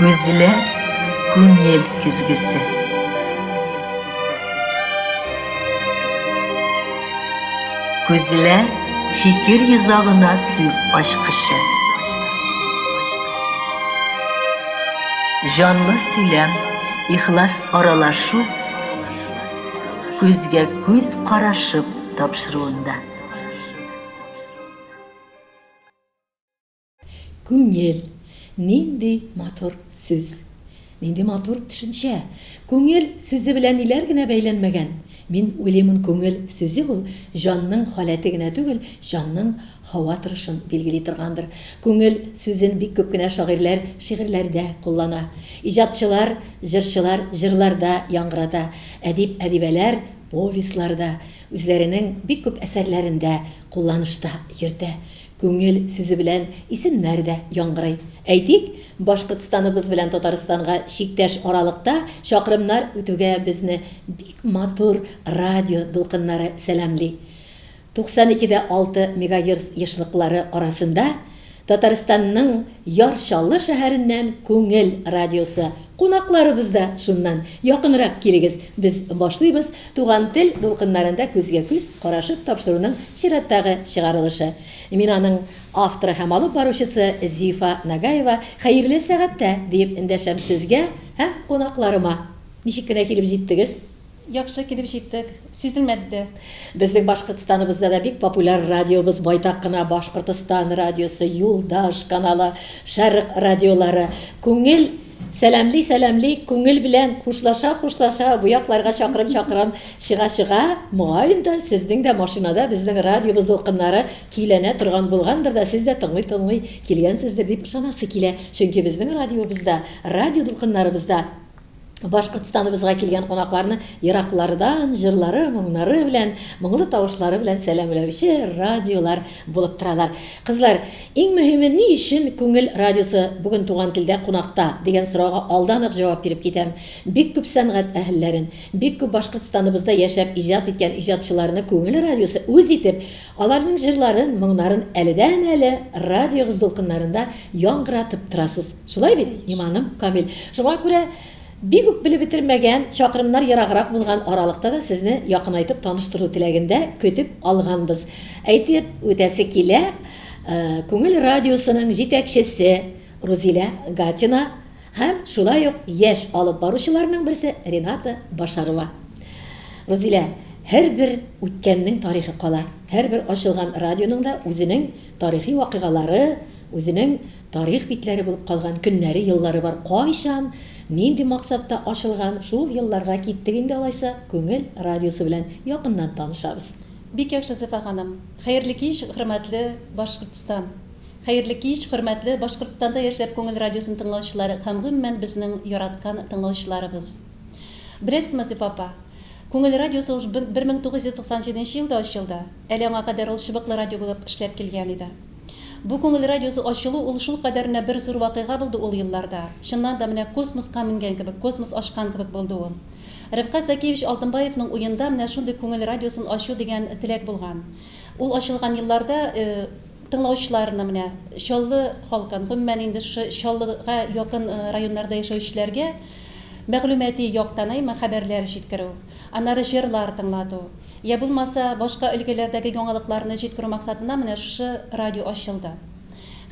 Күзләр күңел көзгесе. Күзләр фикер йозагына сүз ачкычы. Җанлы сөйләм, ихлас аралашу күзгә күз карашып тапшыруында. Күңел. Нинди матур сүз. Нинди матур төшенчә. Күңел сүзе белән ниләр генә бәйләнмәгән. Мин уйлыймын, күңел сүзе ул җанның халәте генә түгел, җанның һава торышын билгели торгандыр. Күңел сүзен бик күп кенә шагыйрьләр шигырьләрдә куллана. Иҗатчылар, җырчылар җырларда яңгырата. Әдип-әдибәләр повестьларда, үзләренең бик күп әсәрләрендә кулланышта йөртә. Күңел сүзе белән исемнәр дә яңгырый. Әйтик, Башкортстаныбыз белән Татарстанга чиктәш аралыкта чакрымнар үтүгә безне бик матур радио дулкыннары сәламли. 92 дә 6 мегагерц ешлыклары арасында Татарстанның Яр Чаллы шәһәреннән Күңел радиосы. Кунакларыбыз да шуннан. Якынрак килегез, без башлыйбыз Туган тел дулкыннарында күзгә-күз карашып тапшыруның чираттагы чыгарылышы. Мин аның авторы һәм алып баручысы Зифа Нагаева, хәерле сәгатьтә, диеп эндәшәм сезгә һәм кунакларыма. Ничек кенә килеп җиттегез? Яхшы килеп җиттек. Сизелмәде дә. Безнең Башкортстаныбызда да бик популяр радиобыз байтак кына, Башкортостан радиосы, Юлдаш каналы, Шәрык радиолары. Күңел Сәламли-сәламли, күңел белән хушлаша-хушлаша, бу якларга чакырып-чакырам чыга-чыга, мөгаен да, сезнең дә машинада безнең радиобыз дулкыннары көйләнә торган булгандыр да, сез дә тыңлый-тыңлый килгәнсездер дип ышанасы килә. Чөнки безнең радиобызда, радио дулкыннарыбызда Башкортстаныбызга килгән кунакларны ераклардан җырлары, моңнары белән, моңлы тавышлары белән сәламләүче радиолар булып торалар. Кызлар, иң мөһиме, ни өчен Күңел радиосы бүген Туган телдә кунакта? дигән сорауга алдан ук җавап биреп китәм. Бик күп сәнгать әһелләрен, бик күп Башкортстаныбызда яшәп иҗат иткән иҗатчыларны Күңел радиосы үз итеп, аларның җырларын, моңнарын әледән-әле радиогыз дулкыннарында яңгыратып торасыз. Шулай бит, иманым камил. Шуңа күрә бик үк белеп бетермәгән, чакрымнар ераграк булган аралыкта да сезне якынайтып таныштыру теләгендә көтеп алганбыз. Әйтеп үтәсе килә, Күңел радиосының җитәкчесе Рузилә Гатина һәм шулай ук яшь алып баручыларның берсе Рената Башарова. Рузилә, һәрбер үткәннең тарихы кала. Һәрбер ачылган радионың да үзенең тарихи вакыйгалары, үзенең Тарих битләре булып калган көннәре, еллары бар. Кайчан, нинди максатта ачылган, шул елларга киттек инде алайса, Күңел радиосы белән якыннан танышабыз. Бик яхшы, Зифа ханым. Хәерле кич, хөрмәтле Башкортстан! Хәерле кич, хөрмәтле Башкортстанда яшәп Күңел радиосын тыңлаучылар һәм гомумән безнең яраткан тыңлаучыларыбыз! Беләсезме, Зифа апа, Күңел радиосы ул 1997 нче елда ачылды, әле аңа кадәр ул чыбыклы радио булып эшләп килгән иде. Бу Күңел радиосы ачылу ул шулкадәр менә бер зур вакыйга булды ул елларда. Чыннан да менә космоска менгән кебек, космос ачкан кебек булды ул. Рәфкать Зәкиевич Алтынбаевның уенда менә шундый Күңел радиосын ачу дигән теләк булган. Ул ачылган елларда тыңлаучыларны менә Чаллы халкын, гомумән инде шушы Чаллыга якын районнарда яшәүчеләргә мәгълүмати яктан әйме хәбәрләр җиткерү, аннары җырлар тыңлату, Йә булмаса, башка өлкәләрдәге яңалыкларны җиткерү максатыннан менә шушы радио ачылды.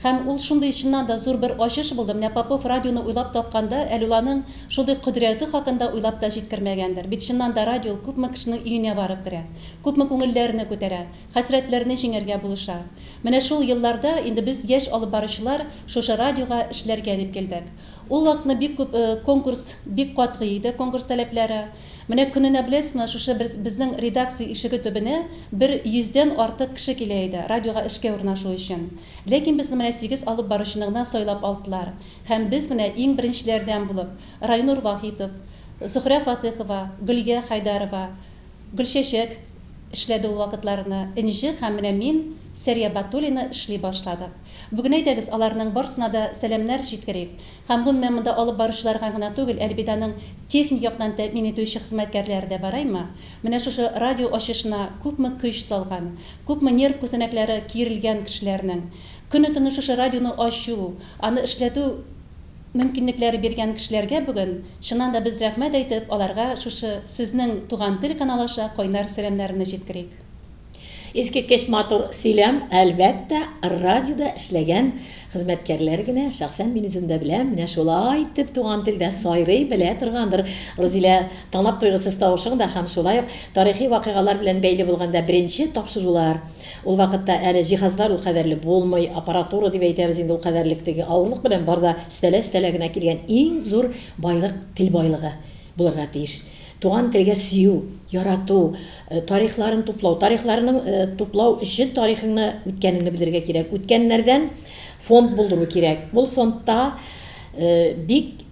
Һәм ул шундый чыннан да зур бер ачыш булды. Менә Попов радионы уйлап тапканда, әле ул аның шундый кодрәте хакында уйлап та җиткермәгәндер. Бит чыннан да радио ул күпме кешенең өенә барып керә, күпме күңелләрне күтәрә, хәсрәтләрне җиңәргә булыша. Менә шул елларда инде без яшь алып баручылар шушы радиога эшләргә дип килдек. Ул вакытны бик күп конкурс бик катгый иде, конкурс таләпләре. Менә көненә беләсезме, шушы бер безнең редакция ишеге төбенә бер йөздән артык кеше килә иде, радиога эшкә урнашу өчен. Ләкин безне менә сигез алып баручыны гына сайлап алдылар. Һәм без менә иң беренчеләрдән булып, Райнур Вахитов, Зөһрә Фатыйхова, Гөлия Хәйдәрова, Гөлчәчәк эшләде ул вакытларны, Энҗе һәм менә мин, Сәрия Батуллина эшли башладык. Бүген әйдәгез, аларның барсына да сәламнәр җиткерик. Һәм гомумән монда алып баручыларга гына түгел, әле бит аның техник яктан тәэмин итүче хезмәткәрләре дә бар, әйме? Менә шушы радио ачышына күпме көч салган, күпме нерв күзәнәкләре киерелгән кешеләрнең. Көне-төне шушы радионы ачу, аны эшләтү мөмкинлекләре биргән кешеләргә бүген, чыннан да, без рәхмәт әйтеп, аларга шушы сезнең Туган тел каналы аша кайнар сәламнәрне җиткерик. Искиткеч матур сөйләм, әлбәттә, радиода эшләгән хезмәткәрләр генә, шәхсән мин үзем дә беләм, менә шулай итеп туган телдә сайрый белә торгандыр. Рузилә, тыңлап туйгысыз тавышың да һәм шулай ук тарихи вакыйгалар белән бәйле булганда беренче тапшырулар, ул вакытта әле җиһазлар ул кадәрле булмый, аппаратура дип әйтәбез инде ул кадәрлек теге авырлык белән бар да өстәлә-өстәлә генә килгән иң зур байлык тел байлыгы булырга тиеш. Туган телгә сөю, ярату, тарихларын туплау. Тарихларның туплау өчен тарихыңны, үткәнеңне белергә кирәк. Үткәннәрдән фонд булдыру кирәк. Ул фондта бик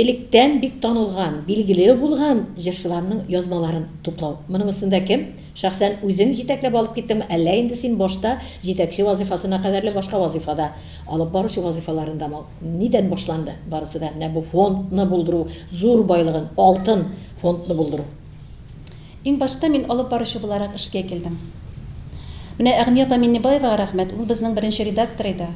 электән бик танылган, билгеле булган җырчыларның язмаларын туплау. Моның өстендә кем? Шәхсән үзең җитәкләп алып киттеңме, әллә инде син башта җитәкче вазыйфасына кадәрле башка вазыйфада, алып баручы вазыйфаларындамы? Нидән башланды барысы да? Менә бу фондны булдыру, зур байлыгын, алтын фондны булдыру. Иң башта мин алып баручы буларак эшкә килдем. Менә Әгъния апа Миннебаевага рәхмәт, ул безнең беренче редактор иде.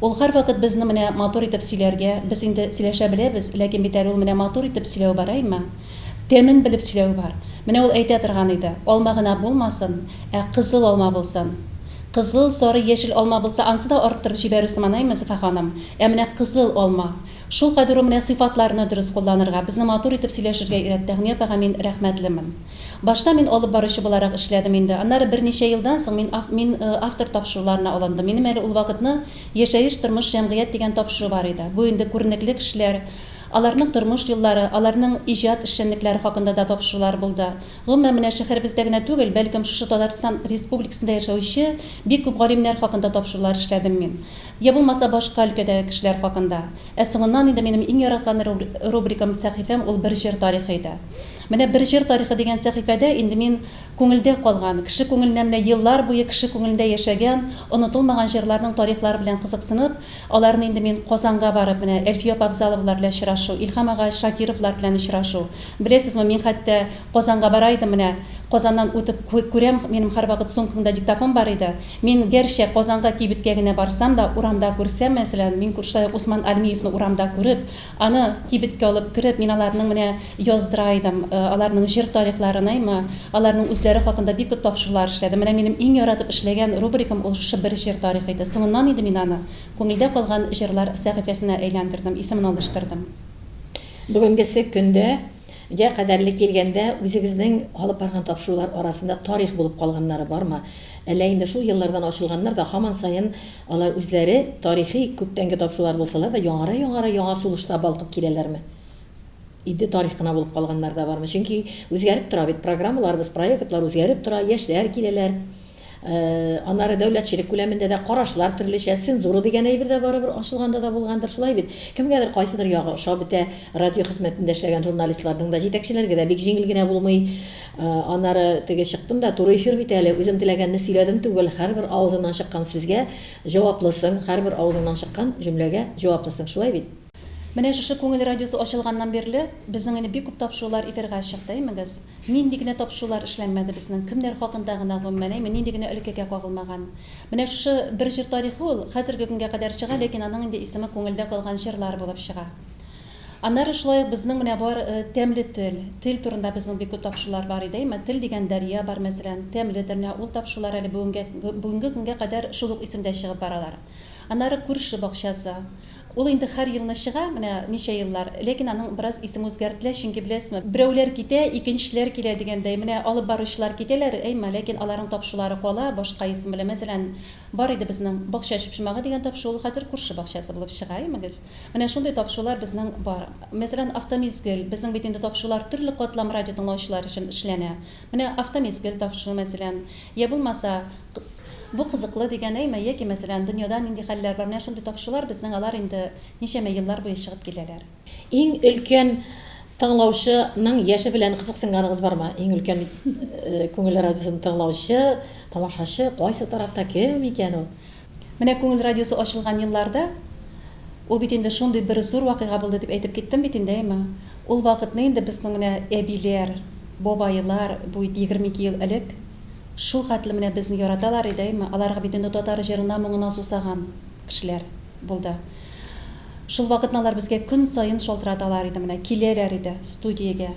Ул һәрвакыт безне менә матур итеп сөйләргә, без инде сөйләшә беләбез, ләкин бит әле ул менә матур итеп сөйләү бар, әйме? Тәмен белеп сөйләү бар. Менә ул әйтә торган иде, алма гына булмасын, ә кызыл алма булсын. Кызыл, сары, яшел алма булса, ансы да арттырып җибәрү сыман, әйме, Зөфә ханым? Ә менә кызыл алма. Шулкадәр ул менә сыйфатларны дөрес кулланырга, безне матур итеп сөйләшергә өйрәтте. Әгъния апага мин рәхмәтлемен. Башта мин алып баручы буларак эшләдем инде. Аннары берничә елдан соң мин мин автор тапшыруларына алындым. Минем әле ул вакытны Яшәеш, тормыш, җәмгыять дигән тапшыру бар иде. Бу инде күренекле кешеләр, аларның тормыш юллары, аларның иҗат эшчәнлекләре хакында да тапшырулар булды. Гомумән, менә шәһәребездә генә түгел, бәлкем шушы Татарстан Республикасында яшәүче бик күп галимнәр хакында тапшырулар эшләдем мин. Йә булмаса башка өлкәдәге кешеләр хакында. Ә соңыннан инде минем иң яраткан рубрикам, сәхифәм ул Бер җыр тарихы иде. Менә Бер җыр тарихы дигән сәхифәдә инде мин күңелдә калган, кеше күңеленә менә еллар буе кеше күңелендә яшәгән, онытылмаган җырларның тарихлары белән кызыксынып, аларны инде мин Казанга барып, менә Әлфия апа Авзаловалар белән очрашу, Илһам ага Шакировлар белән очрашу. Беләсезме, мин хәтта Казанга бара идем менә, Казаннан үтеп күрәм, минем һәрвакыт сумкамда диктофон бар иде. Мин гәрчә Казанга кибеткә генә барсам да, урамда күрсәм, мәсәлән, мин шулай ук Усман Альмиевны урамда күреп, аны кибеткә алып кереп, мин аларның менә яздыра идем, аларның җыр тарихларын, әйме, аларның үзләре хакында бик күп тапшырулар эшләдем. Менә минем иң яратып эшләгән рубрикам ул шушы Бер җыр тарихы иде. Соңыннан инде мин аны Күңелдә калган җырлар сәхифәсенә әйләндердем, исемен алыштырдым. Бүгенгесе көндә Гә кадәрле килгәндә, үзегезнең алып барган тапшырулар арасында тарих булып калганнары бармы? Әллә инде шул еллардан ачылганнар да һаман саен алар үзләре тарихи күптәнге тапшырулар булсалар да, яңара-яңара яңа сулышта балкып киләләрме? Инде тарих кына булып калганнар да бармы? Чөнки үзгәреп тора бит программаларыбыз, проектлар үзгәреп тора, яшьләр киләләр. Аннары дәүләтчелек күләмендә дә карашлар төрлечә, цензура дигән әйбер дә барыбер ачылганда да булгандыр, шулай бит? Кемгәдер кайсыдыр ягы ошап бетә, радио хезмәтендә эшләгән журналистларның да, җитәкчеләргә дә бик җиңел генә булмый. Аннары теге чыктым да, туры эфир бит әле, үзем теләгәнне сөйләдем түгел, һәрбер авызыңнан чыккан сүзгә җаваплысың, һәрбер авызыңнан чыккан җөмләгә җаваплысың, шулай бит? Менә шушы Күңел радиосы ачылганнан бирле безнең инде бик күп тапшырулар эфирга чыкты, әймегез? Нинди генә тапшырулар эшләнмәде безнең, кемнәр хакында гына, гомумән, әйме, нинди генә өлкәгә кагылмаган. Менә шушы Бер җыр тарихы ул хәзерге көнгә кадәр чыга, ләкин аның инде исеме Күңелдә калган җырлар булып чыга. Аннары шулай ук безнең менә бар Тәмле тел, тел турында безнең бик күп тапшырулар бар иде, әйме, Тел дигән дәрья бар, мәсәлән, Тәмле тел, менә ул тапшырулар әле бүгенгә, бүгенге көнгә кадәр шул ук исемдә чыгып баралар. Аннары Күрше бакчасы. Ул инде һәр елны чыга, менә ничә еллар, ләкин аның бераз исеме үзгәртелә, чөнки, беләсезме, берәүләр китә, икенчеләр килә дигәндәй, менә алып баручылар китәләр, әйме, ләкин аларның тапшырулары кала, башка исем белән. Мәсәлән, бар иде безнең Бакча чыпчымагы дигән тапшыру, ул хәзер Күрше бакчасы булып чыга, әймегез. Менә шундый тапшырулар безнең бар. Мәсәлән, Автомизгел, безнең бит инде тапшырулар төрле катлам радио тыңлаучылар өчен эшләнә. Менә Автомизгел тапшыруы, мәсәлән, йә булмаса, Бу кызыклы дигән әйме, яки, мәсәлән, дөньяда нинди хәлләр бар, менә шундый тапшырулар безнең алар инде ничәмә еллар буе чыгып киләләр. Иң өлкән тыңлаучы ның яше белән кызыксынганыгыз бармы? Иң өлкән Күңел радиосын тыңлаучы, тамашачы кайсы тарафта, кем икән ул? Менә Күңел радиосы ачылган елларда, ул бит инде шундый бер зур вакыйга булды дип әйтеп киттем бит инде, әйме. Ул вакытны инде безнең менә әбиләр, бабайлар, бу 22 ел элек, Шул хәтле менә безне яраталар иде, әйме, аларга бит инде татар җырына, моңына сусаган кешеләр булды. Шул вакытны алар безгә көн саен шалтыраталар иде менә, киләләр иде студиягә,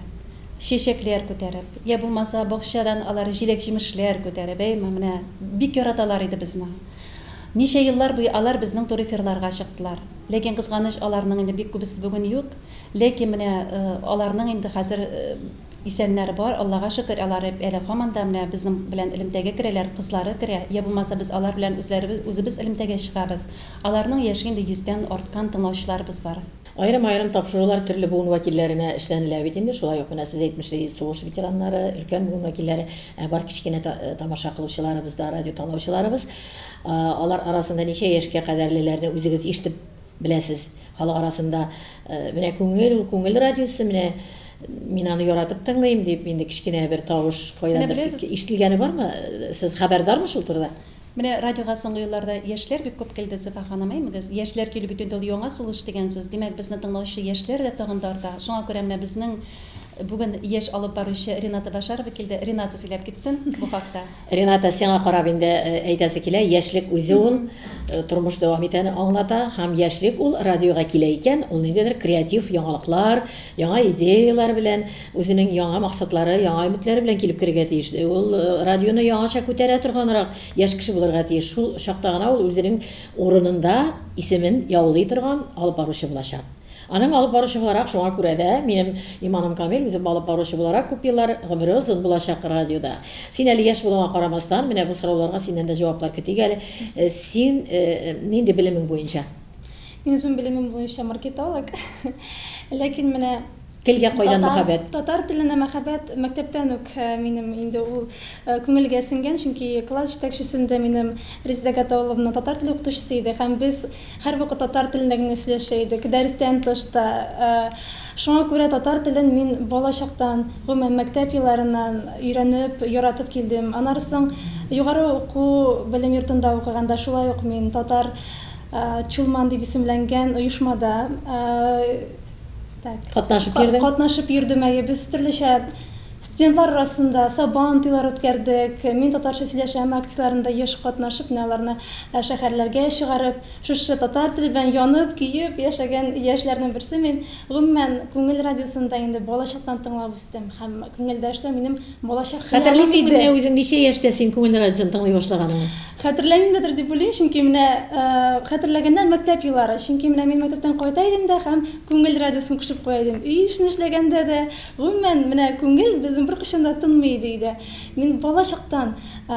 чәчәкләр күтәреп, йә булмаса бакчадан алар җиләк-җимешләр күтәреп, әйме, менә бик яраталар иде безне. Ничә еллар буе алар безнең туры эфирларга чыктылар. Ләкин, кызганыч, аларның инде бик күбесе бүген юк. Ләкин менә аларның инде хәзер Исәннәр бар, Аллага шөкер, алар әле һаман да менә безнең белән элемтәгә керәләр, кызлары керә, йә булмаса без алар белән үзләребез, үзебез элемтәгә чыгабыз. Аларның яше инде йөздән арткан тыңлаучыларыбыз бар. Аерым-аерым тапшырулар төрле буын вәкилләренә эшләнелә бит инде, шулай ук менә сез әйтмешли, сугыш ветераннары, өлкән буын вәкилләре, ә бар кечкенә тамаша кылучыларыбыз да, радио тыңлаучыларыбыз. Алар арасында ничә яшькә кадәрлеләрне үзегез ишетеп Беләсез, халык арасында менә күңел ул, күңел радиосы, менә мин аны яратып тыңлыйм дип, инде кечкенә бер тавыш кайдандыр ишетелгәне бармы? Сез хәбәрдармы шул турыда? Менә радиога соңгы елларда яшьләр бик күп килде, Зөфә ханым, әймегез? Яшьләр килү бит инде ул яңа сулыш дигән сүз. Димәк, безне тыңлаучы яшьләр дә тагын да арта. Шуңа күрә менә безнең бүген яшь алып баручы Рената Башарова килде. Рената сөйләп китсен бу хакта. Рената, сиңа карап инде әйтәсе килә, яшьлек үзе ул тормыш дәвам итәне аңлата һәм яшьлек ул радиога килә икән, ул ниндидер креатив яңалыклар, яңа идеяләр белән, үзенең яңа максатлары, яңа өметләре белән килеп керергә тиеш. Ул радионы яңача күтәрә торганрак яшь кеше булырга тиеш. Шул чакта гына ул үзенең урынында исемен яулый торган алып баручы булачак. Аның алып баручы буларак, шуңа күрә дә, минем иманым камил, үзем алып баручы буларак күп еллар гомере озын булачак радиода. Син әле яшь булуыңа карамастан, менә бу сорауларга синнән дә җаваплар көтик әле. Син нинди белемең буенча? Мин үзем белемем буенча маркетолог. Ләкин менә Телгә кайдан мәхәббәт? Татар теленә мәхәббәт мәктәптән үк минем инде ул күңелгә сеңгән, чөнки класс җитәкчесем дә минем Резеда Гатаулловна татар теле укытучысы иде һәм без Һәрвакыт татар телендә генә сөйләшә идек, дәрестән тыш та. Шуңа күрә татар телен мин балачактан, гомумән, мәктәп елларыннан өйрәнеп, яратып килдем. Аннары соң югары уку белем йортында укыганда шулай ук мин Татар Чулман дип исемләнгән оешмада Катнашып йөрдең? Катнашып йөрдем, әйе. Без төрлечә студентлар арасында Сабан туйлары үткәрдек. Мин татарча сөйләшәм акцияләрендә еш катнашып, менә аларны шәһәрләргә чыгарып, шушы татар теле белән янып, көеп яшәгән яшьләрнең берсе мин. Гомумән, Күңел радиосын да инде балачактан тыңлап үстем һәм Күңелдә эшләү минем балачак хыялым Хәтерлисеңме, иде. менә үзең ничә яшьтә син Күңел радиосын тыңлый башлаганыңны? Хәтерләмимдер дип уйлыйм, чөнки менә хәтерләгәндә мәктәп еллары. Чөнки менә мин мәктәптән кайта идем дә һәм Күңел радиосын кушып куя идем. Өй эшен эшләгәндә дә, гомумән, менә күңел безнең беркайчан да тынмый иде өйдә. Мин бала чактан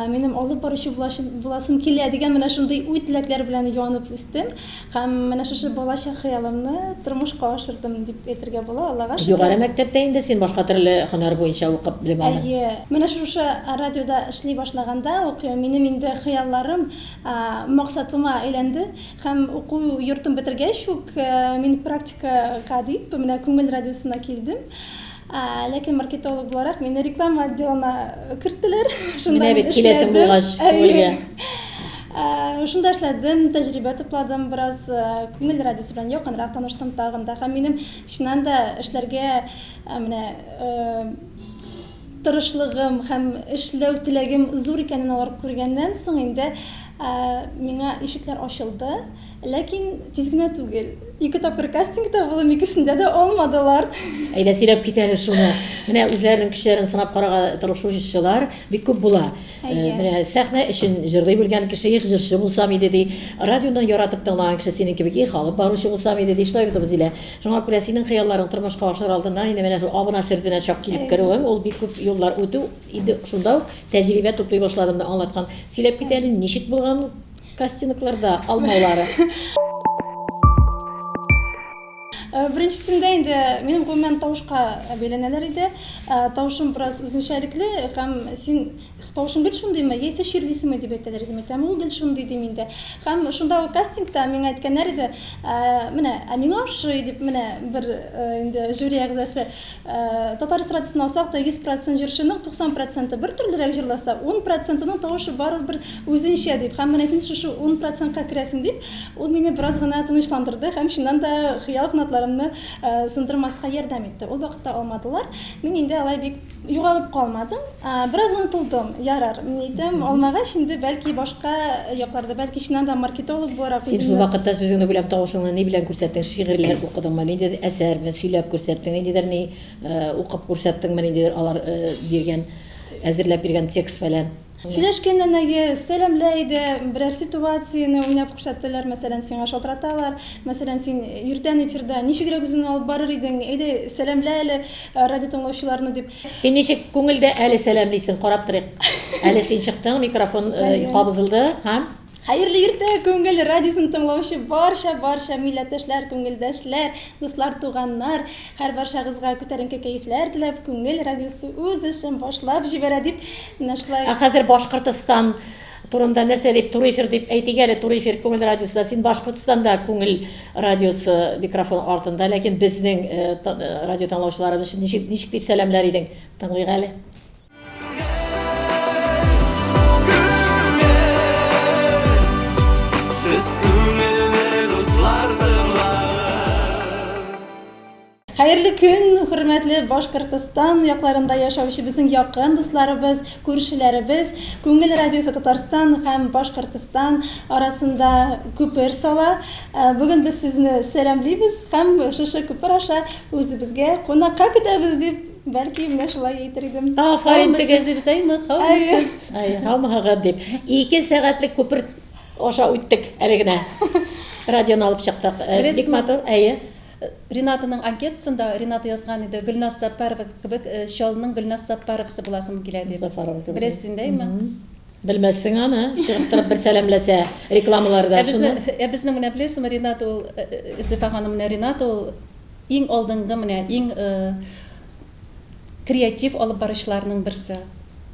минем алып баручы буласым килә дигән менә шундый уй-теләкләр белән янып үстем. Һәм менә шушы балачак хыялымны тормышка ашырдым дип әйтергә була, Аллага шөкер. Югары мәктәптә инде син башка төрле һөнәр буенча укып белем алдың. Әйе. Менә шушы радиода эшли башлаганда ук минем инде хыялларым максатыма әйләнде. Һәм уку йортын бетергәч үк мин практикага дип менә Күңел радиосына килдем. Ләкин маркетолог буларак мине реклама отделына керттеләр. Шунда Менә бит киләсең булгач күңелгә. Шунда эшләдем, тәҗрибә тупладым бераз, Күңел радиосы белән якынрак таныштым тагын да. Һәм минем чыннан да эшләргә менә тырышлыгым һәм эшләү теләгем зур икәнен алар күргәннән соң инде миңа ишекләр ачылды. Ләкин тиз генә түгел. Ике тапкыр кастингта булдым, икесендә дә алмадылар. Әйдә, сөйләп кит әле шуны. Менә үзләренең көчләрен сынап карарга тырышучылар бик күп була. Менә сәхнә өчен җырлый белгән кеше, их, җырчы булсам иде, ди. Радионы яратып тыңлаган кеше синең кебек, их, алып баручы булсам иде, ди. Шулай бит, Рузилә? Шуңа күрә синең хыялларың тормышка ашар алдыннан инде менә шул абына-сөртенә чак килеп керүең, ул бик күп юллар үтү, инде шунда ук тәҗрибә туплый башладымны аңлаткан. Сөйләп кит әле, ничек булган ул? Кастингларда алмаулары. Беренчесендә инде минем гомумән тавышка бәйләнәләр иде. Тавышым бераз үзенчәлекле һәм син тавышың гел шундыймы, яисә чирлисеңме дип әйтәләр иде. Мин әйтәм, ул гел шундый дим инде. Һәм шунда ук кастингта миңа әйткәннәр иде, менә, ә миңа ошый дип, менә бер инде жюри әгъзасы Татар эстрадасын алсак та, 100 процент җырчының 90 проценты бер төрлерәк җырласа, 10 процентының тавышы барыбер үзенчә дип. Һәм менә син шушы 10 процентка керәсең дип, ул мине бераз гына тынычландырды һәм чыннан да хыял канатларым канатларымны сындырмаска ярдәм итте. Ул вакытта алмадылар. Мин инде алай бик югалып калмадым. Бераз онытылдым. Ярар, мин әйтәм, алмагач инде, бәлки башка якларда, бәлки чыннан да маркетолог буларак Син шул вакытта сүзеңне бүләм, тавышыңны ни белән күрсәттең? Шигырьләр укыдыңмы, ниндидер әсәрме сөйләп күрсәттең, ниндидер ни укып күрсәттеңме, ниндидер алар биргән, әзерләп биргән текст-фәлән? Сөйләшкәннән әйе, сәламлә иде, берәр ситуацияне уйнап күрсәттеләр, мәсәлән, сиңа шалтыраталар, мәсәлән, син иртән эфирда ничегрәк үзеңне алып барыр идең, әйдә, сәламлә әле радио тыңлаучыларны дип. Син ничек күңелдә әле сәламлисең, карап торыйк. Әле син чыктың, микрофон кабызылды һәм. Хәерле иртә, Күңел радиосын тыңлаучы барча, барча милләттәшләр, күңелдәшләр, дуслар, туганнар! Һәрбарчагызга күтәренке кәефләр теләп, Күңел радиосы үз эшен башлап җибәрә, дип, менә шулай. Ә хәзер Башкортостан турында нәрсә дип туры эфир дип әйтик әле, туры эфир Күңел радиосында. Син Башкортстанда Күңел радиосы микрофон артында, ләкин безнең радио тыңлаучыларыбыз өчен ничек, ничек дип сәламләр идең? Тыңлыйк әле. Хәерле көн, хөрмәтле Башкортостан якларында яшәүче безнең якын дусларыбыз, күршеләребез. Күңел радиосы Татарстан һәм Башкортостан арасында күпер сала. Бүген без сезне сәламлибез һәм шушы күпер аша үзебезгә кунакка көтәбез дип Бәлки, менә шулай әйтер идем. Афәрин теге. Һаумысыз дип әйме, һаумысыз. Әй, һаумыһыгыз дип. 2 сәгатьлек күпер аша үттек әле генә. Радионы алып чыктык. Бик матур, әйе. Ренатаның анкетасында Рената язган иде, Гөлназ Саппарова кебек Чаллының Гөлназ Саппаровасы буласым килә дип. Сафарова кебек. Беләсез инде, әйме? Белмәссең аны, чыгып торып бер сәламләсә, рекламаларда шуны. Ә безнең менә беләсезме, Рената ул, Зифа ханым, менә Рената ул Иң алдынгы менә, иң креатив алып баручыларның берсе.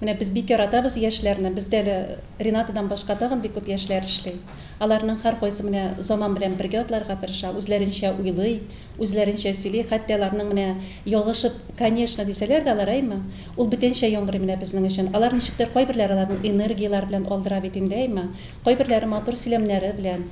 Менә без бик яратабыз яшьләрне. Бездә әле Ренатадан башка тагын бик күп яшьләр эшли. Аларның һәркайсы менә заман белән бергә атларга тырыша, үзләренчә уйлый, үзләренчә сөйли. Хәтта аларның менә ялгышып, конечно дисәләр дә алар, әйме, ул бүтәнчә яңгырый менә безнең өчен. Алар ничектер кайберләре аларның энергияләре белән алдыра бит инде, әйме. Кайберләре матур сөйләмнәре белән.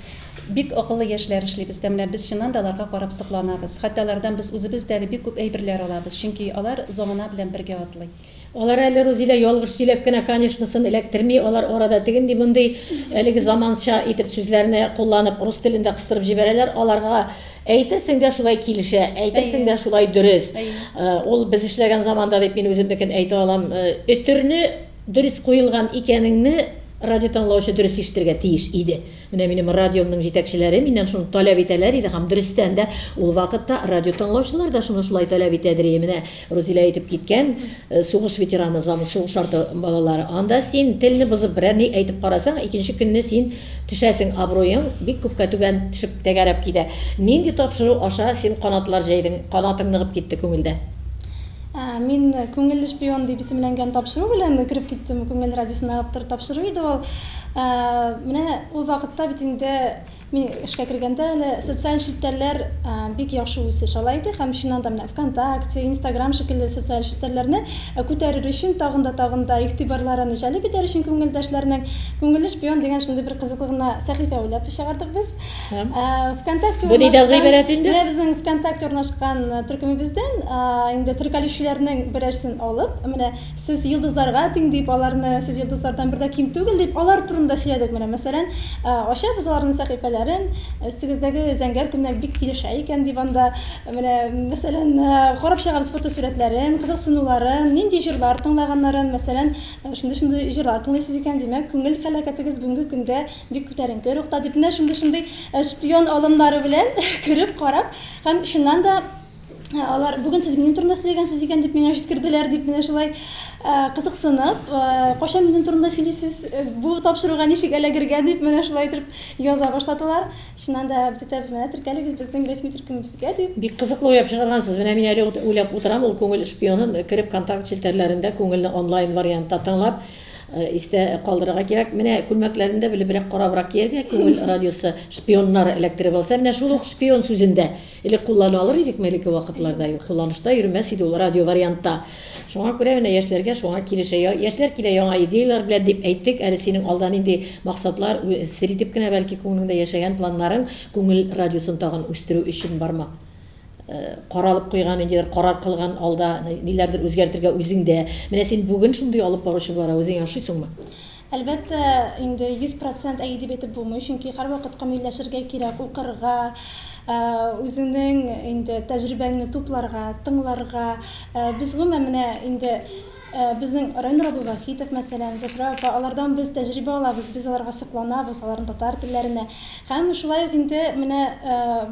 Бик акыллы яшьләр эшли бездә. Менә без чыннан да аларга карап сокланабыз. Хәтта алардан без үзебез дә әле бик күп әйберләр алабыз, чөнки алар замана белән бергә атлый. Алар әле, Рузилә, ялгыш сөйләп кенә конечно-сын эләктерми, алар арада тегенди-мондый әлеге заманча итеп сүзләрне кулланып, рус телен дә кыстырып җибәрәләр. Аларга әйтерсең дә шулай килешә, әйтерсең дә шулай дөрес. Ул без эшләгән заманда дип мин үземнекен әйтә алам, өтерне дөрес куелган икәнеңне радиотыңлаучы дөрес ишетергә тиеш иде. Менә минем радиомның җитәкчеләре миннән шуны таләп итәләр иде һәм дөрестән дә ул вакытта радио тыңлаучылар да шуны шулай таләп итәдер иде. Менә Рузилә әйтеп киткән, сугыш ветераны, зам, сугыш арты балалары. Анда син телне бозып берәр ни әйтеп карасаң, икенче көнне син төшәсең, абруең бик күпкә түбән төшеп тәгәрәп китә. Нинди тапшыру аша син канатлар җәйдең, канатың ныгып китте күңелдә? Мин Күңелле шпион дип исемләнгән тапшыру белән кереп киттем. Күңел радиосына автор тапшыру иде ул. Менә ул вакытта бит инде мин эшкә кергәндә әле социаль челтәрләр бик яхшы үсеш ала иде һәм чыннан да менә ВКонтакте, Инстаграм шикелле социаль челтәрләрне күтәрер өчен, тагын да тагын да игътибарларын җәлеп итәр өчен күңелдәшләрнең Күңелле шпион дигән шундый бер кызыклы гына сәхифә уйлап чыгардык без. ВКонтакте Бу нидән гыйбарәт инде? Менә безнең ВКонтакте урнашкан төркемебездән инде теркәлүчеләрнең берәрсен алып, менә сез йолдызларга тиң дип, аларны сез йолдызлардан бер дә ким түгел дип, алар турында сөйләдек. Менә мәсәлән, ачабыз аларның сәхифәләрен, өстегездәге зәңгәр күлмәк бик килешә икән дип анда, менә мәсәлән, карап чыгабыз фотосурәтләрен, кызыксынуларын, нинди җырлар тыңлаганнарын, мәсәлән, шундый-шундый җырлар тыңлыйсыз икән, димәк, күңел халәкәтегез бүгенге көндә Бик күтәренке рухта дип, менә шундый-шундый шпион алымнары белән кереп карап, һәм чыннан да алар бүген сез минем турында сөйләгәнсез икән дип миңа җиткерделәр дип менә шулай кызыксынып, кайчан минем турында сөйлисез, бу тапшыруга ничек эләгергә дип менә шулай итеп яза башладылар. Чыннан да без әйтәбез, менә теркәлегез безнең рәсми төркемебезгә дип. Бик кызыклы уйлап чыгаргансыз. Менә мин әле уйлап утырам, ул күңел шпионын кереп контакт челтәрләрендә күңелне онлайн вариантта тыңлап, Истә калдырырга кирәк, менә күлмәкләрен дә белебрәк, карабрак кияргә, күңел радиосы шпионнар эләктереп алса, менә шул ук шпион сүзен дә элек куллана алыр идекме элекке вакытларда? Юк, кулланышта йөрмәс иде ул радио вариантта. Шуңа күрә менә яшьләргә шуңа килешә. Яшьләр килә яңа идеяләр белән дип әйттек, әле синең алда нинди максатлар, сер итеп кенә бәлки күңелеңдә яшәгән планнарың күңел радиосын тагын үстерү өчен бармы? Каралып куйган, ниндидер карар кылган алда, ниләрдер үзгәртергә үзеңдә. Менә син бүген шундый алып баручы буларак үзеңә ошыйсыңмы? Әлбәттә, инде 100 процент әйе дип әйтеп булмый, чөнки һәрвакыт камилләшергә кирәк, укырга, үзеңнең инде тәҗрибәңне тупларга, тыңларга. Без гомумән менә инде безнең Райнур абый Вахитов, мәсәлән, Зөфрә апа, алардан без тәҗрибә алабыз, без аларга сокланабыз, аларның татар телләренә. Һәм шулай ук инде менә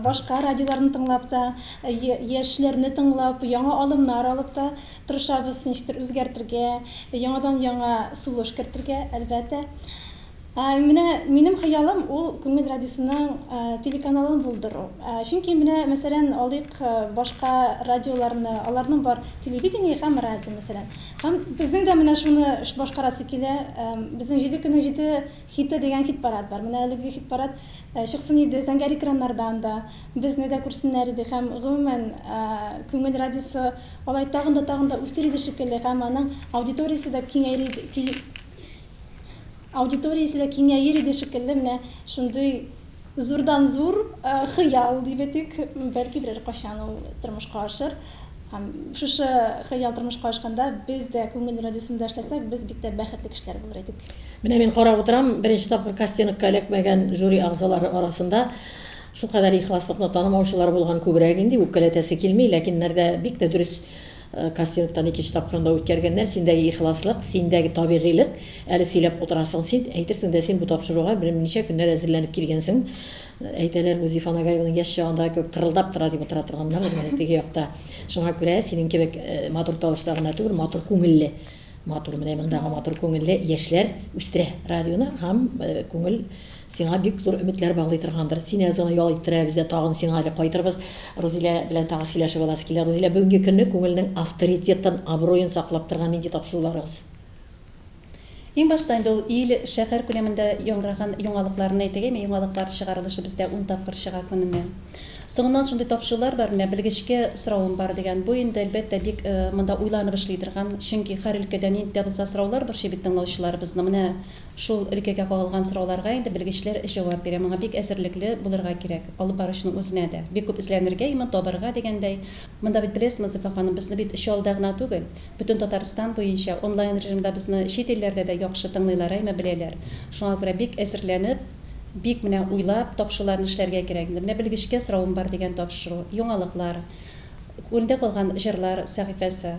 башка радиоларны тыңлап та, яшьләрне тыңлап, яңа алымнар алып та тырышабыз ничектер үзгәртергә, яңадан-яңа сулыш кертергә, әлбәттә. Менә минем хыялым ул Күңел радиосының телеканалын булдыру. Чөнки менә, мәсәлән, алыйк башка радиоларны, аларның бар телевидение һәм радио, мәсәлән. Һәм безнең дә менә шуны башкарасы килә. Безнең җиде көннең җиде хиты дигән хит-парад бар. Менә әлеге хит-парад чыксын иде зәңгәр экраннардан да, безне дә күрсеннәр иде һәм, гомумән, Күңел радиосы алай тагын да, тагын да үсер иде шикелле һәм аның аудиториясе дә киңәер иде. Аудиториясе дә киңәер иде шикелле, менә шундый зурдан зур хыял дип әйтик, бәлки берәр кайчан ул тормышка ашыр. Һәм шушы хыял тормышка ашканда без дә Күңел радиосында эшләсәк, без бик тә бәхетле кешеләр булыр идек. Менә мин карап утырам, беренче тапкыр кастингка эләкмәгән жюри әгъзалары арасында шулкадәр ихласлыкны танымаучылар булган күбрәк инде, үпкәләтәсе килми, ләкин нәрдә бик тә дөрес Кастингтан икенче тапкырын да үткәргәннәр. Синдәге ихласлык, синдәге табигыйлек, әле сөйләп утырасың син, әйтерсең дә син бу тапшыруга белмим ничә көннәр әзерләнеп килгәнсең. Әйтәләр, бу Зифа Нагаеваның яшь чагындагы кебек тырылдап тора дип утыра торганнар менә теге якта. Шуңа күрә синең кебек матур тавышта гына түгел, матур күңелле, матур менә мондагы матур күңелле яшьләр үстерә радионы һәм күңел Сиңа бик зур өметләр баглый торгандыр. Сине әз генә ял иттерәбез дә, тагын сиңа әле кайтырбыз. Рузилә белән тагын сөйләшеп аласы килә. Рузилә, бүгенге көнне күңелнең авторитетын, абруен саклап торган нинди тапшыруларыгыз? Иң башта инде ул ил, шәһәр күләмендә яңгыраган яңалыкларны әйтик, әйме, яңалыклар чыгарылышы бездә ун тапкыр чыга көненә. Соңыннан шундый тапшырулар бар, менә белгечкә соравым бар дигән. Бу инде, әлбәттә, бик монда уйланып эшли торган, чөнки һәр өлкәдә нинди дә булса сораулар борчый бит тыңлаучыларыбызны. Менә Шул өлкәгә кагылган сорауларга инде белгечләр җавап бирә. Моңа бик әзерлекле булырга кирәк. Алып баручының үзенә дә. Бик күп эзләнергә, иман табарга дигәндәй. Монда бит беләсезме, Зифа ханым, безне бит Чаллыда гына түгел, бөтен Татарстан буенча онлайн режимда безне чит илләрдә дә яхшы тыңлыйлар, әйме, беләләр. Шуңа күрә бик әзерләнеп, бик менә уйлап тапшыруларны эшләргә кирәк инде. Менә белгечкә соравым бар дигән тапшыру, яңалыклар, күңелдә калган җырлар сәхифәсе.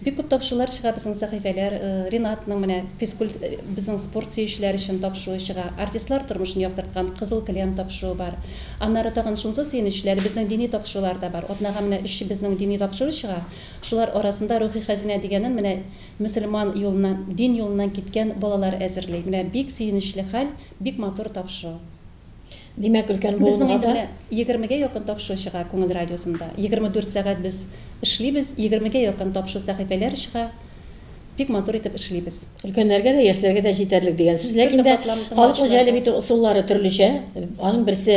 Бик күп тапшырулар чыга безнең сәхифәләр, Ринатның менә физкуль безнең спорт сөючеләр өчен тапшыруы чыга, артистлар тормышын яктырткан Кызыл келәм тапшыруы бар. Аннары тагын шунысы сөенечле, әле безнең дини тапшырулар да бар. Атнага менә өч безнең дини тапшыру чыга. Шулар арасында Рухи хәзинә дигәнен менә мөселман юлыннан, дин юлыннан киткән балалар әзерли. Менә бик сөенечле хәл, бик матур тапшыру. Димәк, өлкән Безнең буынга инде да. менә егермегә якын тапшыру чыга Күңел радиосында. 24 сәгать без эшлибез, егермегә якын тапшыру сәхифәләр чыга. Бик матур итеп эшлибез. Өлкәннәргә дә, яшьләргә дә җитәрлек дигән сүз. Ләкин Төрле дә катлам халыкны җәлеп тыңлаучыларга. итү ысуллары төрлечә. Аның берсе,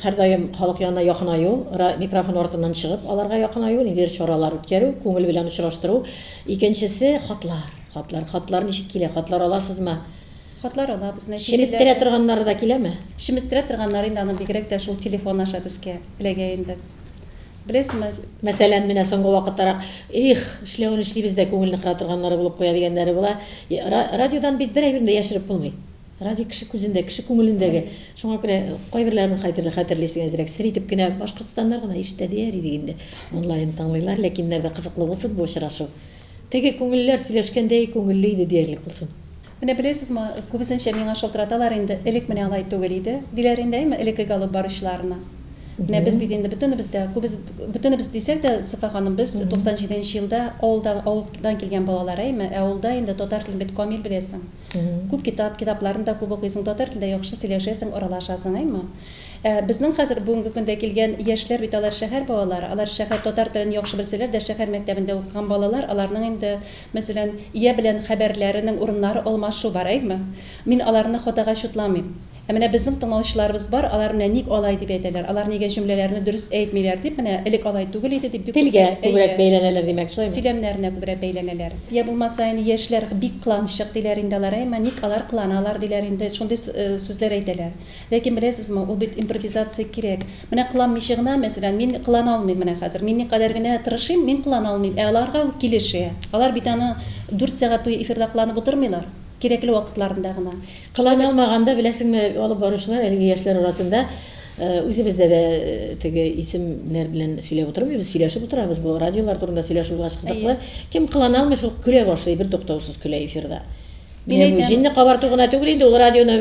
һәрдаим халык янына якынаю, микрофон артыннан чыгып аларга якынаю, ниндидер чаралар үткәрү, күңел белән очраштыру. Икенчесе, хатлар. Хатлар. Хатлар ничек килә? Хатлар аласызмы? Хатлар алабыз, менә чит Чеметтерә илләрдән. торганнары да киләме? Чеметтерә торганнары инде аның бигрәк тә шул телефон аша безгә эләгә инде. Беләсезме? Мәсәлән, менә соңгы вакыттарак, Их, эшләвен эшлибез дә, күңелне кыра торганнары булып куя дигәннәре була. Радиодан бит бер әйберне дә яшереп булмый. Радио кеше күзендә, кеше күңелендәге. Шуңа күрә кайберләрен хәтерлисең әзрәк. Сер итеп кенә Башкортстаннар гына ишетә дияр идек инде. Онлайн тыңлыйлар, ләкин нәрдә кызыклы булсын бу очрашу. Теге күңелләр сөйләшкәндәй күңелле иде диярлек булсын. Менә беләсезме, күбесенчә миңа шалтыраталар инде, элек менә алай түгел иде, диләр инде, әйме, элеккеге алып баручыларны. Менә без бит инде бөтенебез дә, күбез, бөтенебез дисәк тә, Зөфә ханым, без 97 нче елда авылдан, авылдан килгән балалар, әйме, ә авылда инде татар телен бит камил беләсең. Күп китап, китапларны да күп укыйсың, татар телендә яхшы сөйләшәсең, аралашасың, әйме. Ә безнең хәзер бүгенге көндә килгән яшьләр бит алар шәһәр балалары, алар шәһәр татар телен яхшы белсәләр дә, шәһәр мәктәбендә укыган балалар, аларның инде, мәсәлән, ия белән хәбәрләренең урыннары алмашу бар, әйме? Мин аларны хатага чутламыйм. Ә менә безнең тыңлаучыларыбыз бар, алар менә ник алай дип әйтәләр, алар нигә җөмләләрне дөрес әйтмиләр дип, менә элек алай түгел иде дип бик күп Телгә күбрәк бәйләнәләр, димәк, шулаймы? Сөйләмнәренә күбрәк бәйләнәләр. Йә булмаса инде яшьләр бик кыланчык диләр инде алар, әйме, ник алар кыланалар диләр инде, шундый сүзләр әйтәләр. Ләкин беләсезме, ул бит импровизация кирәк. Менә кыланмыйча гына, мәсәлән, мин кылана алмыйм менә хәзер. Мин никадәр генә тырышыйм, мин кылана алмыйм. Ә аларга ул килешә. Алар бит аны дүрт сәгать буе эфирда кыланып утырмыйлар. Кирәкле вакытларында гына. Кылана алмаганда, беләсеңме, алып баручылар әлеге яшьләр арасында үзебездә дә теге исемнәр белән сөйләп утырмыйбыз, сөйләшеп утырабыз. Бу радиолар турында сөйләшү булгач кызыклы. Кем кылана алмый, шул көлә башлый, бертуктаусыз көлә эфирда. Мин Менә бу әйтәм. җенне кабарту гына түгел инде, ул радионы,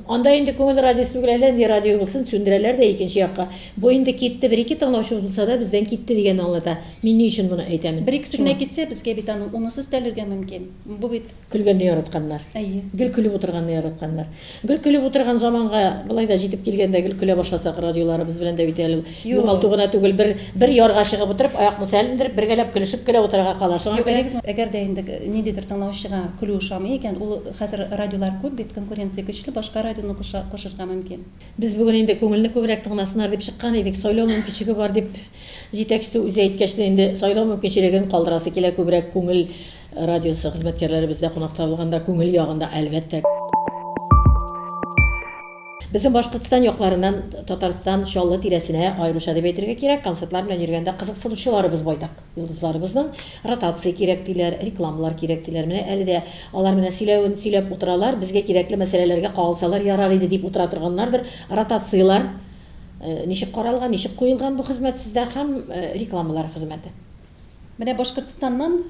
анда инде күңел радиосы түгел, әллә нинди радио булсын, сүндерәләр дә икенче якка. Бу инде китте, бер-ике тыңлаучы булса да, бездән китте дигәнне аңлата. Мин ни өчен моны әйтәмен? Бер-икесе генә Шуңа. китсә, безгә бит аның унысы өстәлергә мөмкин. Бу бит. Көлгәнне яратканнар. Әйе. Гел көлеп утырганны яратканнар. Гел көлеп утырган заманга болай да җитеп килгәндә гел көлә башласак, радиоларыбыз белән дә бит әле ул Юк. югалту гына түгел, бер, бер ярга чыгып утырып, аякны сәлендереп, бергәләп көлешеп кенә утырырга кала. Шуңа Юк, күрә. әйдәгез, әгәр дә инде ниндидер тыңлаучыга көлү ошамый икән, ул хәзер радиолар күп бит, конкуренция көчле, башка радионы куша, кушырга мөмкин. Без бүген инде күңелне күбрәк тыңласыннар дип чыккан идек, сайлау мөмкинчеге бар дип җитәкчесе үзе әйткәч тә инде сайлау мөмкинчелеген калдырасы килә күбрәк күңел Радиосы хезмәткәрләре бездә кунакта булганда күңел ягында, әлбәттә. Безнең Башкортстан якларыннан Татарстан, Чаллы тирәсенә аеруча дип әйтергә кирәк, концертлар белән йөргәндә кызыксынучыларыбыз байтак. Йолдызларыбызның ротация кирәк диләр, рекламалар кирәк диләр. Менә әле дә алар менә сөйләвен сөйләп утыралар, безгә кирәкле мәсьәләләргә кагылсалар ярар иде дип утыра торганнардыр. Ротацияләр ничек каралган, ничек куелган бу хезмәт сездә һәм рекламалар хезмәте? Менә Башкортстаннан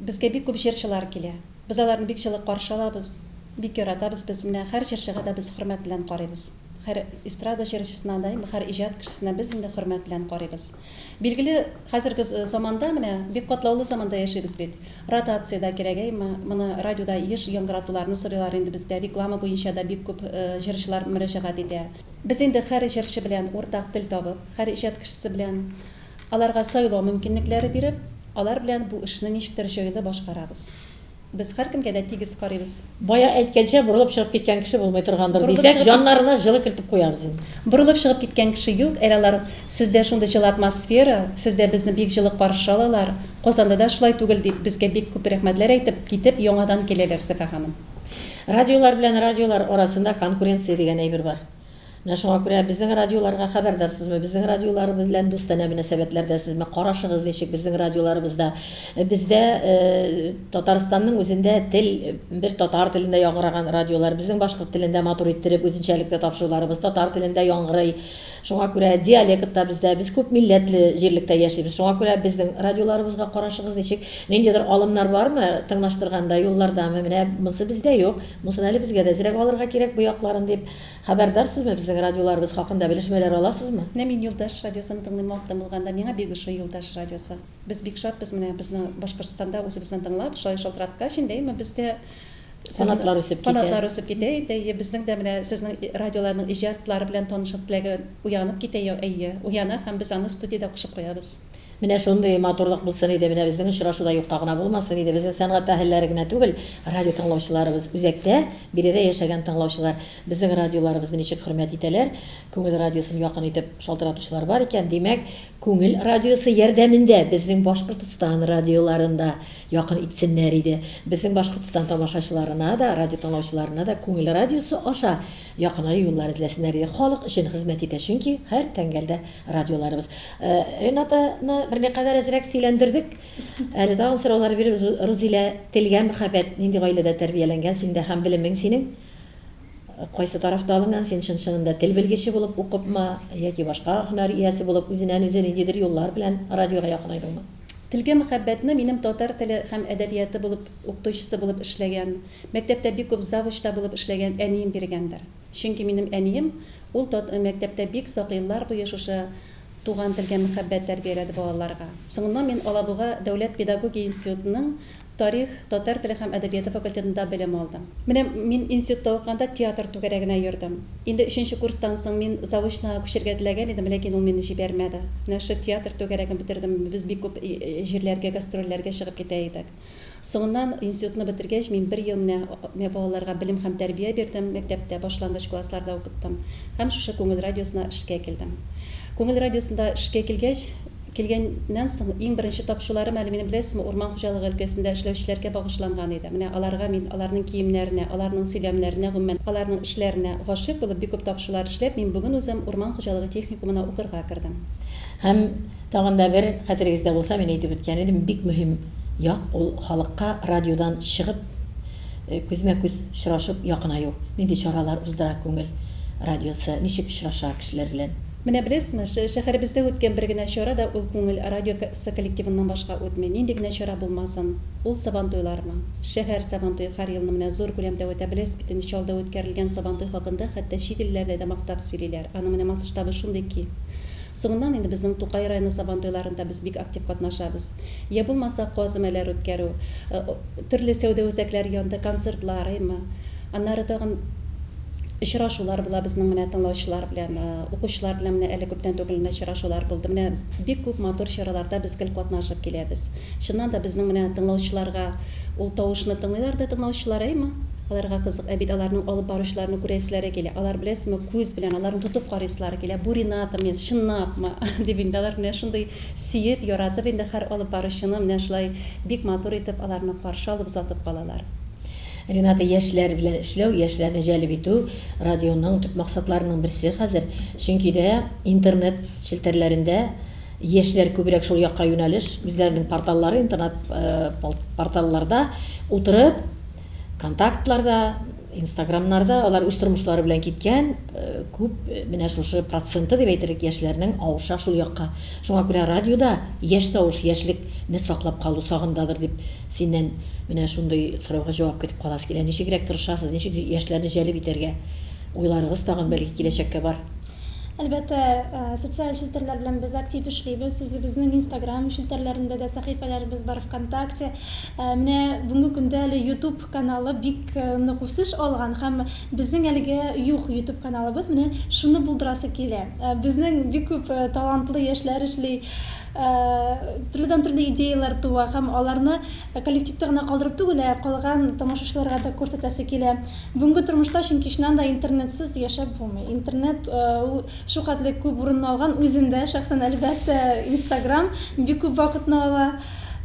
безгә бик күп җырчылар килә. Без аларны бик җылы каршы алабыз, бик яратабыз без. Менә һәр җырчыга да без хөрмәт белән карыйбыз. Һәр эстрада җырчысына да, һәр иҗат кешесенә без инде хөрмәт белән карыйбыз. Билгеле, хәзерге заманда менә бик катлаулы заманда яшибез бит. Ротация дә кирәк, әйме? Моны радиода еш яңгыратуларны сорыйлар инде бездә. Реклама буенча да бик күп җырчылар мөрәҗәгать итә. Без инде һәр җырчы белән уртак тел табып, һәр иҗат кешесе белән Аларга сайлау мөмкинлекләре биреп, алар белән бу эшне ничектер җайлы башкарабыз. Без һәркемгә дә тигез карыйбыз. Бая әйткәнчә, борылып чыгып киткән кеше булмый торгандыр, Борылып дисәк, чыгып җаннарына җылы кертеп куябыз инде. Борылып чыгып киткән кеше юк, әле алар, Сездә шундый җылы атмосфера, сездә безне бик җылы каршы алалар, Казанда да шулай түгел, дип, безгә бик күп рәхмәтләр әйтеп, китеп, яңадан киләләр, Зөфә ханым. Радиолар белән радиолар арасында конкуренция дигән әйбер бар. Менә шуңа күрә безнең радиоларга хәбәрдарсызмы, безнең радиоларыбыз белән дустанә мөнәсәбәтләрдәсезме, карашыгыз ничек безнең радиоларыбызда? Бездә Татарстанның үзендә тел, бер татар телендә яңгыраган радиолар, безнең башкорт телендә матур иттереп үзенчәлекле тапшыруларыбыз татар телендә яңгырый. Шуңа күрә диалект та бездә, без күп милләтле җирлектә яшибез. Шуңа күрә безнең радиоларыбызга карашыгыз ничек? Ниндидер алымнар бармы, тыңлаштырганда, юллардамы? Менә монысы бездә юк, монысын әле безгә дә әзрәк алырга кирәк бу якларын дип. Хәбәрдарсызмы безнең радиоларыбыз хакында белешмәләр аласызмы? Менә мин Юлдаш радиосын тыңлыйм вакытым булганда, миңа бик ошый Юлдаш радиосы. Без бик шатбыз менә безне Башкортстанда үзебезне тыңлап, шулай шалтыраткач инде, әйме, без дә сезне Канатлар үсеп китә. Канатлар үсеп китә инде, әйе, безнең дә менә сезнең радиоларның иҗатлары белән танышу теләге уянып китә, әйе, уяна һәм без аны студиядә кушып куябыз. Менә шундый матурлык булсын иде, менә безнең очрашу да юкка гына булмасын иде. Безнең сәнгать әһелләре генә түгел, радио тыңлаучыларыбыз, үзәктә, биредә яшәгән тыңлаучылар безнең радиоларыбызны ничек хөрмәт итәләр, Күңел радиосын якын итеп шалтыратучылар бар икән, димәк, Күңел радиосы ярдәмендә безнең Башкортстан радиоларын да якын итсеннәр иде. Безнең Башкортстан тамашачыларына да, радио тыңлаучыларына да Күңел радиосы аша якынаю юллар эзләсеннәр иде. Халык өчен хезмәт итә чөнки һәр тәңгәлдә радиоларыбыз. Ренатаны берникадәр әзрәк сөйләндердек. Әле тагын сораулар бирербез. Рузилә, телгә мәхәббәт нинди гаиләдә тәрбияләнгән синдә һәм белемең синең кайсы тарафта алынган? Син чын-чынында тел белгече булып укыпмы яки башка һөнәр иясе булып үзеннән-үзе ниндидер юллар белән радиога якынайдыңмы? Телгә мәхәббәтне минем татар теле һәм әдәбияты булып укытучысы булып эшләгән, мәктәптә бик күп завуч та булып эшләгән әнием биргәндер. Чөнки минем әнием ул тат мәктәптә бик озак еллар буе шушы туган телгә мәхәббәт тәрбияләде балаларга. Соңыннан мин Алабуга дәүләт педагогия институтының Тарих, татар теле һәм әдәбияты факультетында белем алдым. Менә мин институтта укыганда театр түгәрәгенә йөрдем. Инде өченче курстан соң мин заочнога күчәргә теләгән идем, ләкин ул мине җибәрмәде. Менә шул театр түгәрәген бетердем, без бик күп җирләргә гастрольләргә чыгып китә идек. Соңыннан институтны бетергәч, мин бер ел менә менә балаларга белем һәм тәрбия бирдем, мәктәптә башлангыч классларда укыттым һәм шушы Күңел радиосына эшкә килдем. Күңел радиосында эшкә килгәч, Килгәннән соң, иң беренче тапшыруларым әле минем, беләсезме, урман хуҗалыгы өлкәсендә эшләүчеләргә багышланган иде. Менә аларга мин, аларның киемнәренә, аларның сөйләмнәренә, гомумән, аларның эшләренә гашыйк булып, бик күп тапшырулар эшләп, мин бүген үзем урман хуҗалыгы техникумына укырга кердем. Һәм тагын да бер, хәтерегездә булса, мин әйтеп үткән идем, бик мөһим як, ул халыкка радиодан чыгып, күзмә-күз очрашып якынаю. Нинди чаралар уздыра Күңел радиосы, ничек очраша кешеләр белән? Менә беләсезме, шәһәребездә үткән бер генә чара да ул Күңел радиосы коллективыннан башка үтми. Нинди генә чара булмасын, ул Сабантуйлармы? Шәһәр Сабантуе һәр елны менә зур күләмдә үтә. Беләсез бит инде, Чаллыда үткәрелгән Сабантуй хакында хәтта чит илләрдә дә мактап сөйлиләр. Аның менә масштабы шундый киң. Соңыннан инде безнең Тукай районы Сабантуйларында без бик актив катнашабыз. Йә булмаса, каз өмәләре үткәрү, төрле сәүдә үзәкләре янында концертлар, әйме. Аннары тагын очрашулар була безнең менә тыңлаучылар белән, укучылар белән менә әле күптән түгел генә очрашулар булды. Менә бик күп матур чараларда без гел катнашып киләбез. Чыннан да безнең менә тыңлаучыларга ул тавышны тыңлыйлар да тыңлаучылар, әйме? Аларга кызык, ә бит аларның алып баручыларны күрәселәре килә. Алар, беләсезме, күз белән аларны тотып карыйсылары килә. Бу Ренатамы, чынлапмы? дип инде алар менә шундый сөеп, яратып инде һәр алып баручыны менә шулай бик матур итеп аларны каршы алып, озатып калалар. Рената, яшьләр белән эшләү, яшьләрне җәлеп итү радионың төп максатларының берсе хәзер. Чөнки дә интернет челтәрләрендә яшьләр күбрәк шул якка юнәлеш, үзләренең порталлары, интернет порталларда утырып, контактларда, инстаграмнарда алар үз тормышлары белән киткән, күп менә шушы проценты дип әйтерлек яшьләрнең авыша шул якка. Шуңа күрә радиода яшь тавыш, яшьлекне саклап калу сагындадыр дип Синнән менә шундый сорауга җавап көтеп каласы килә. Ничегрәк тырышасыз, ничек яшьләрне җәлеп итәргә? Уйларыгыз тагын бәлки киләчәккә бар? Әлбәттә, социаль челтәрләр белән без актив эшлибез. Үзебезнең Инстаграм челтәрләрендә дә сәхифәләребез бар, ВКонтакте. Менә бүгенге көндә әле Ютуб каналы бик нык үсеш алган һәм безнең әлегә юк Ютуб каналыбыз. Менә шуны булдырасы килә. Безнең бик күп талантлы яшьләр эшли. Төрледән-төрле идеяләр туа һәм аларны коллективта гына калдырып түгел, ә калган тамашачыларга да күрсәтәсе килә. Бүгенге тормышта чөнки чыннан да интернетсыз яшәп булмый. Интернет ул шулхәтле күп урынны алган, үзем дә шәхсән, әлбәттә, Инстаграм бик күп вакытны ала.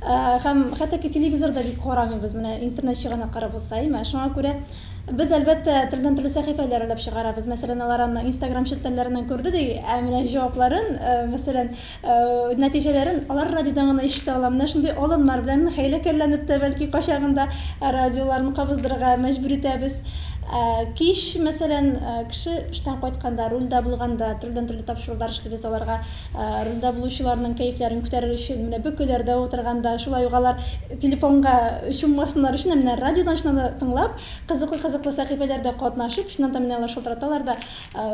Һәм хәтта ки телевизор да бик карамыйбыз, менә интернет чыганаклары булса, әйме. Шуңа күрә без, әлбәттә, төрледән-төрле сәхифәләр уйлап чыгарабыз. Мәсәлән, алар аны Инстаграм челтәрләреннән күрде ди, ә менә җавапларын, мәсәлән, Нәтиҗәләрен алар радиодан гына ишетә ала. Менә шундый алымнар белән хәйләкәрләнеп тә, бәлки, кайчагында радиоларын кабыздырырга мәҗбүр итәбез. Кич, мәсәлән, кеше эштән кайтканда, рульдә булганда, төрледән-төрле тапшырулар эшлибез аларга. Рульдә булучыларның кәефләрен күтәрер өчен, менә бөкеләрдә утырганда, шулай ук алар телефонга чуммасыннар өчен, ә менә радиодан чыннан да тыңлап, кызыклы-кызыклы сәхифәләрдә катнашып, чыннан да менә алар шалтыраталар да,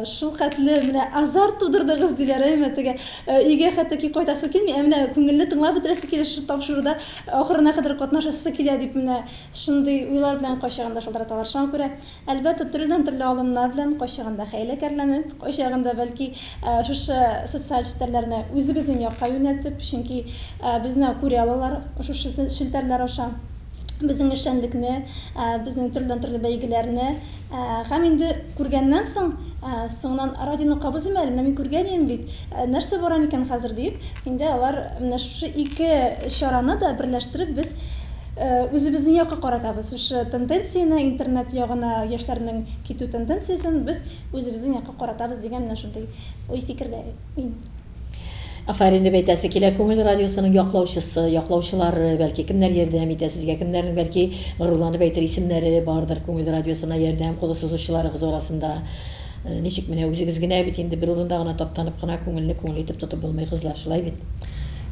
Шул хәтле менә азарт тудырдыгыз, диләр, әйме, теге өйгә хәтта ки кайтасы килми, ә менә күңелле тыңлап бетерәсе килә, шушы тапшыруда ахырына кадәр катнашасы килә, дип менә шундый уйлар белән кайчагында шалтыраталар. Шуңа күрә, әлбәттә, төрледән-төрле алымнар белән, кайчагында хәйләкәрләнеп, кайчагында, бәлки, шушы социаль челтәрләрне үзебезнең якка юнәлтеп, чөнки безне күрә алалар шушы челтәрләр аша, безнең эшчәнлекне, безнең төрледән-төрле бәйгеләрне. Һәм инде күргәннән соң, соңыннан радионы кабызыйм әле, менә мин күргән идем бит, нәрсә бара микән хәзер диеп, инде алар менә шушы ике чараны да берләштереп без үзебезнең якка каратабыз. Шушы тенденцияне, интернет ягына яшьләрнең китү тенденциясен без үзебезнең якка каратабыз дигән менә шундый уй-фикердә мин. Афәрин дип әйтәсе килә. Күңел радиосының яклаучысы, яклаучылары, бәлки, кемнәр ярдәм итә сезгә, кемнәрнең, бәлки, горурланып әйтер исемнәре бардыр Күңел радиосына ярдәм кулы сузучыларыгыз арасында. Ничек менә үзегез генә бит инде бер урында гына таптанып кына күңелне күңел итеп тотып булмый, кызлар, шулай бит?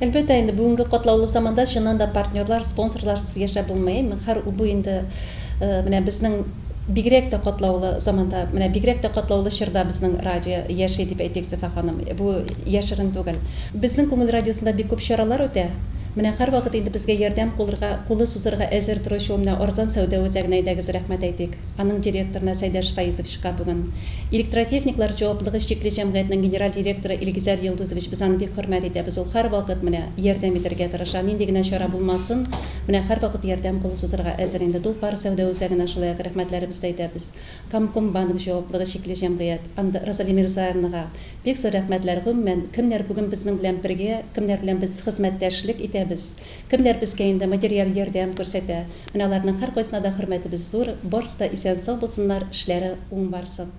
Әлбәттә инде, бүгенге катлаулы заманда чыннан да партнерлар, спонсорларсыз яшәп булмый. Һәр бу инде менә безнең Бигрәк тә катлаулы заманда, менә бигрәк тә катлаулы чорда безнең радио яши, дип әйтик, Зөфә ханым. Бу яшерен түгел. Безнең Күңел радиосында бик күп чаралар үтә. Менә һәрвакыт инде безгә ярдәм кулырга, кулы сузырга әзер торучы ул менә Арзан сәүдә үзәгенә әйдәгез рәхмәт әйтик. Аның директорына Сәйдәш Фаизовичка бүген. Электротехниклар җаваплыгы чикле җәмгыятьнең генераль директоры Илгизәр Йолдызович, без аны бик хөрмәт итәбез, ул һәрвакыт менә ярдәм итәргә тырыша, нинди генә чара булмасын, менә һәрвакыт ярдәм кулы сузырга әзер инде. Тулпар сәүдә үзәгенә шулай ук рәхмәтләребезне әйтәбез. Камкомбанк җаваплыгы чикле җәмгыять, анда Розалия Мирзаевнага бик зур рәхмәтләр. Гомумән, кемнәр бүген безнең белән бергә, кемнәр белән без хезмәттәшлек итәбез, кемнәр безгә инде материаль ярдәм күрсәтә, менә аларның һәркайсына да хөрмәтебез зур, барысы да исән-сау булсыннар, эшләре уң барсын.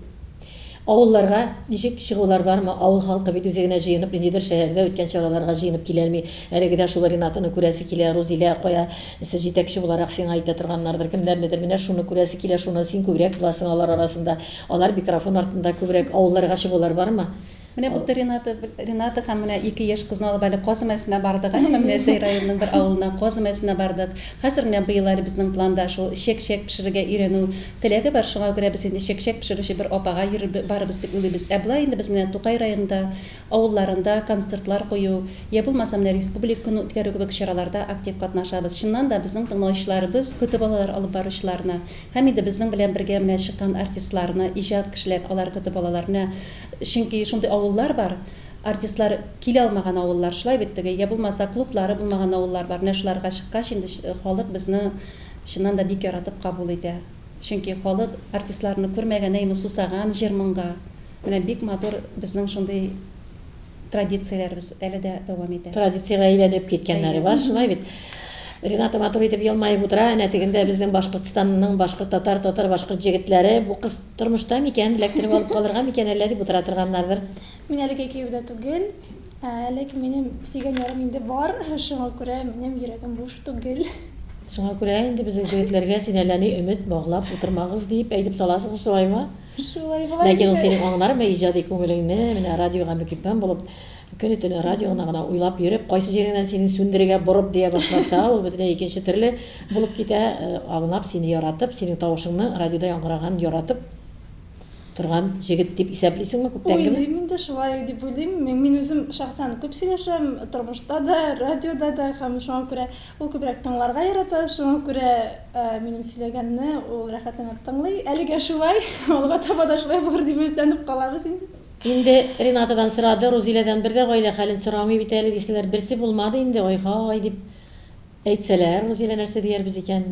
Авылларга ничек чыгулар бармы? Авыл халкы бит үзе генә җыенып, ниндидер шәһәрдә үткән чараларга җыенып киләлми. Әлеге дә шул Ренатаны күрәсе килә, Рузилә кая, сез җитәкче буларак сиңа әйтә торганнардыр, кемнәрнедер, менә шуны күрәсе килә, шуны, син күбрәк буласың алар арасында, алар микрофон артында күбрәк. Авылларга чыгулар бармы? Менә былтыр Рената, Рената һәм менә ике яшь кызны алып әле Каз Өмәсенә бардык. Әмма менә Зәй районының бер авылына Каз Өмәсенә бардык. Хәзер менә быел әле безнең планда шул чәк-чәк пешерергә өйрәнү теләге бар. Шуңа күрә без инде чәк-чәк пешерүче бер апага йөрер барырбыз дип уйлыйбыз. Ә болай инде без менә Тукай районында, авылларында концертлар кую, йә булмаса менә Республика көне үткәрү кебек чараларда актив катнашабыз. Чыннан да, безнең тыңлаучыларыбыз көтеп алалар алып баручыларны. Һәм инде безнең белән бергә менә чыккан артистларны, иҗат кешеләрен алар көтеп алалар. Менә Чөнки шундый авыллар бар, артистлар килә алмаган авыллар, шулай бит теге, йә булмаса клублары булмаган авыллар бар. Менә шуларга чыккач инде халык безне чыннан да бик яратып кабул итә. Чөнки халык артистларны күрмәгән, әйме, сусаган җыр-моңга. Менә бик матур безнең шундый традицияләребез әле дә дәвам итә. Традициягә әйләнеп киткәннәре бар, шулай бит. Рената матур итеп елмаеп утыра, әнә тегендә безнең Башкортстанның башкорт, татар, татар-башкорт җегетләре, бу кыз Тормышта микән, эләктереп алып калырга микән әллә дип утыра торганнардыр. Мин әлегә кияүдә түгел, ләкин минем сөйгән ярым инде бар, шуңа күрә минем йөрәгем буш түгел. Шуңа күрә инде безнең җегетләргә син әллә ни өмет баглап утырмагыз диеп әйтеп саласың, шулаймы? Шулай була Ләкин ул инде. синең аңлармы иҗади күңелеңне, менә радиога мөкиббән булып, көне-төне радионы гына уйлап йөреп, кайсы җиреңнән синең сүндерергә борып дия башласа, ул бөтенләй икенче төрле булып китә, аңлап, сине яратып, синең тавышыңны радиода яңгыраганын яратып торган җегет дип исәплисеңме күптәнгеме? Уйлыйм инде, шулай дип уйлыйм. Мин үзем шәхсән күп сөйләшәм, тормышта да, радиода да, һәм шуңа күрә ул күбрәк тыңларга ярата, шуңа күрә минем сөйләгәнне ул рәхәтләнеп тыңлый. Әлегә шулай, алга таба да шулай булыр дип өметләнеп калабыз инде. Инде Ренатадан сорады, Рузиләдән бер дә гаилә хәлен сорамый бит әле, дисәләр, берсе булмады инде, ай-һай, дип әйтсәләр, Рузилә нәрсә диярбез икән?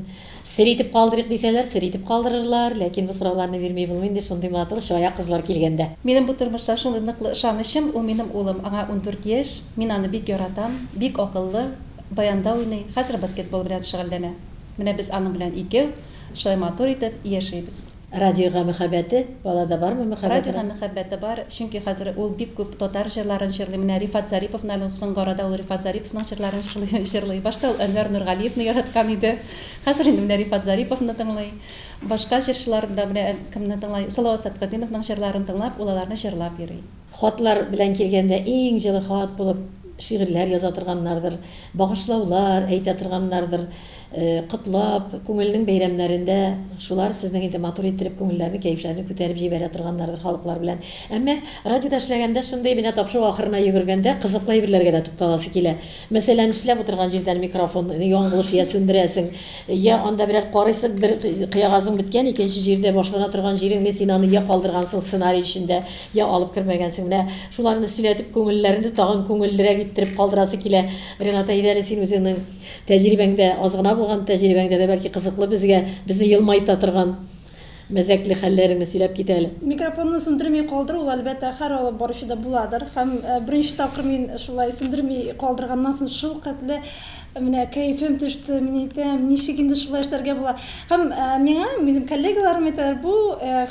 Сер итеп калдырыйк дисәләр, сер итеп калдырырлар, ләкин бу сорауларны бирми булмый инде шундый матур, чая кызлар килгәндә. Минем бу тормышта шундый ныклы ышанычым, ул минем улым, аңа 14 яшь, мин аны бик яратам, бик акыллы, баянда уйный, хәзер баскетбол белән шөгыльләнә. Менә без аның белән икәү шулай матур итеп яшибез. Радиога мөхәббәте, балада бармы мөхәббәт? Радиога мөхәббәте бар, чөнки хәзер ул бик күп татар җырларын җырлый. Менә Рифат Зариповны әле ул соңгы арада ул Рифат Зариповның җырларын җырлый, җырлый. Башта ул Әнвәр Нургалиевны яраткан иде. Хәзер инде менә Рифат Зариповны тыңлый. Башка җырчыларны да менә кемне тыңлый, Салават Фәтхетдиновның җырларын тыңлап, ул аларны җырлап йөри. Хатлар белән килгәндә иң җылы хат булып шигырьләр яза торганнардыр, багышлаулар әйтә торганнардыр. Котлап, күңелнең бәйрәмнәрендә шулар сезнең инде матур иттереп күңелләрне, кәефләрне күтәреп җибәрә торганнардыр халыклар белән. Әмма радиода эшләгәндә шундый менә тапшыру ахырына йөгергәндә кызыклы әйберләргә дә тукталасы килә. Мәсәлән, эшләп утырган җирдән микрофон яңгылыш я сүндерәсең, я анда берәр карыйсың, бер кыягазың беткән, икенче җирдә башлана торган җиреңне син аны я калдыргансың сценарий эчендә, я алып кермәгәнсең. Менә шуларны сөйләтеп күңелләрне тагын күңеллерәк иттереп калдырасы килә. Рената, әйдә әле син үзеңнең Тәҗрибәңдә, аз гына булган тәҗрибәңдә дә бәлки кызыклы безгә, безне елмайта торган мәзәкле хәлләреңне сөйләп кит әле. Микрофонны сүндерми калдыру ул, әлбәттә, һәр алып баручыда буладыр. Һәм беренче тапкыр мин шулай сүндерми калдырганнан соң шулкадәрле менә кәефем төште, мин әйтәм, ничек инде шулай эшләргә була. Һәм миңа минем коллегаларым әйтәләр, бу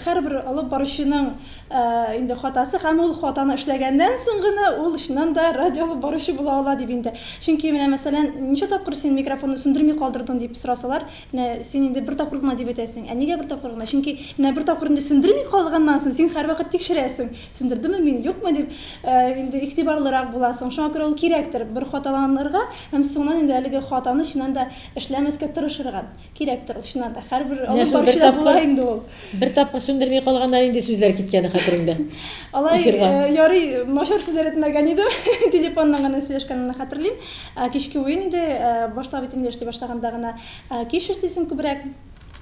һәрбер алып баручының Инде хатасы һәм ул хатаны эшләгәннән соң гына ул чыннан да радио алып баручы була ала дип инде. Чөнки менә мәсәлән, ничә тапкыр син микрофонны сүндерми калдырдың дип сорасалар, менә син инде бер тапкыр гына дип әйтәсең. Ә нигә бер тапкыр гына? Чөнки менә бер тапкыр инде сүндерми калганнан соң син һәрвакыт тикшерәсең, сүндердемме мин, юкмы дип, инде игътибарлырак буласың. Шуңа күрә ул кирәктер бер хаталанырга һәм соңыннан инде. инде әлеге хатаны чыннан да эшләмәскә тырышырга кирәктер ул, чыннан да. Һәрбер Менә алып шул бер баручыда була тапкыр, инде ул. бер тапкыр сүндерми калганнар инде сүзләр киткәне хәтереңдә. Алай Эфирга. ярый, начар сүзләр әйтмәгән идем. Телефоннан гына сөйләшкәнемне хәтерлим. Кичке уен иде, башта бит инде эшли башлаганда гына кич эшлисең күбрәк.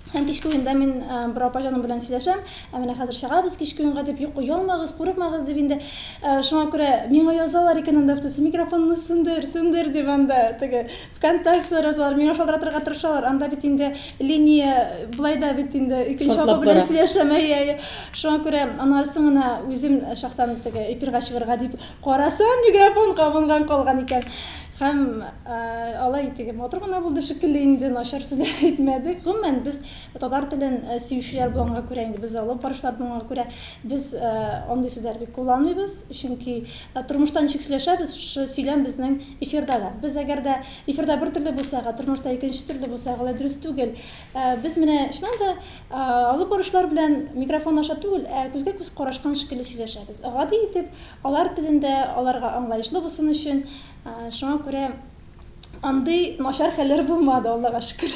Һәм кичке уенда мин бер апа җаным белән сөйләшәм. Ә менә хәзер чыгабыз кичке уенга дип, юк, оялмагыз, курыкмагыз дип инде. Шуңа күрә миңа язалар икән анда автобуста, микрофонны сүндер, сүндер дип анда теге ВКонтактелар язалар, миңа шалтыратырга тырышалар. Анда бит инде линия болай да бит инде икенче апа Шартлап белән бара. сөйләшәм, әйе, әйе. Шуңа күрә аннары гына үзем шәхсән теге эфирга чыгарга дип карасам, микрофон кабынган калган икән. Һәм алай теге матур гына булды шикелле инде, начар сүзләр әйтмәдек. Гомумән, без татар телен сөючеләр булганга күрә инде, без алып баручылар булганга күрә, без андый сүзләр бик кулланмыйбыз. Чөнки тормышта ничек сөйләшәбез, шушы сөйләм безнең эфирда да. Без әгәр дә эфирда бер төрле булсак, ә тормышта икенче төрле булсак, алай дөрес түгел. Без менә чыннан да алып баручылар белән микрофон аша түгел, ә күзгә күз карашкан шикелле сөйләшәбез. Гади итеп, алар телендә, аларга аңлаешлы булсын өчен. Шуңа күрә андый начар хәлләр булмады, Аллага шөкер.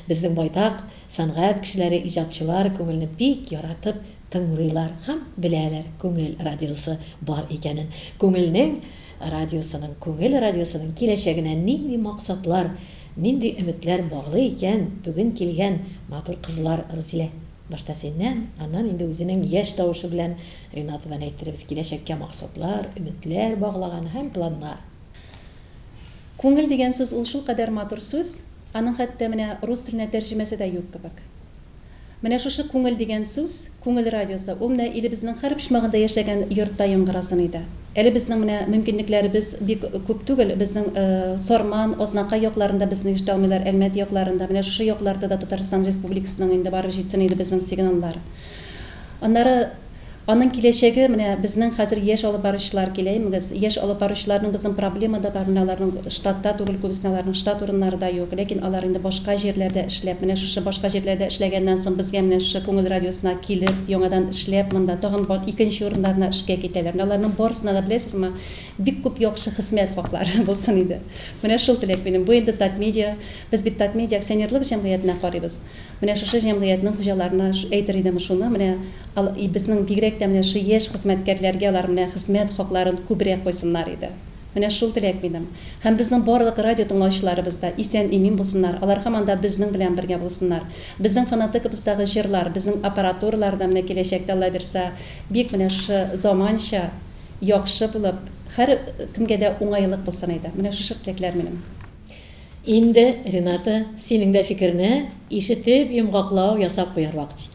Безнең байтак сәнгать кешеләре, иҗатчылар Күңелне бик яратып тыңлыйлар һәм беләләр Күңел радиосы бар икәнен. Күңелнең радиосының, Күңел радиосының киләчәгенә нинди максатлар, нинди өметләр баглый икән бүген килгән матур кызлар, Рузилә? Башта синнән, аннан инде үзенең яшь тавышы белән Ренатадан әйттеребез киләчәккә максатлар, өметләр баглаган һәм планнар. Күңел дигән сүз ул шулкадәр матур сүз, аның хәтта менә рус теленә тәрҗемәсе дә юк кебек. Менә шушы күңел дигән сүз, Күңел радиосы, ул менә илебезнең һәр почмагында яшәгән йортта яңгырасын иде. Әле безнең менә мөмкинлекләребез бик күп түгел, безнең Сарман, Азнакай якларында безне ишетә алмыйлар, Әлмәт якларында, менә шушы якларда да Татарстан Республикасының инде барып җитсен иде безнең сигналлар. Аннары аның киләчәге, менә безнең хәзер яшь алып баручылар килә, имегез. Яшь алып баручыларның безнең проблема да бар, менә аларның штатта түгел күбесенең, аларның штат урыннары да юк. Ләкин алар инде башка җирләрдә эшләп, менә шушы башка җирләрдә эшләгәннән соң безгә менә шушы Күңел радиосына килеп, яңадан эшләп, монда тагын икенче урыннарына эшкә китәләр. Менә аларның барысына да, беләсезме, бик күп яхшы хезмәт хаклары булсын иде. Менә шул теләк минем. Бу инде Татмедиа, без бит Татмедиа акционерлык җәмгыятенә карыйбыз. Менә шушы җәмгыятьнең хуҗаларына әйтер идем шуны, менә ал и безнең бигрәк тә менә шушы яшь хезмәткәрләргә алар менә хезмәт хакларын күбрәк куйсыннар иде. Менә шул теләк минем. Һәм безнең барлык радио тыңлаучыларыбыз да исән-имин булсыннар, алар һаман да безнең белән бергә булсыннар. Безнең фонотекабыздагы җырлар, безнең аппаратуралар да менә киләчәктә, Алла бирса, бик менә шушы заманча, яхшы булып, һәр кемгә дә уңайлык булсын иде. Менә шушы теләкләр минем. Инде, Рената, синең дә фикерне ишетеп, йомгаклау ясап куяр вакыт җитте.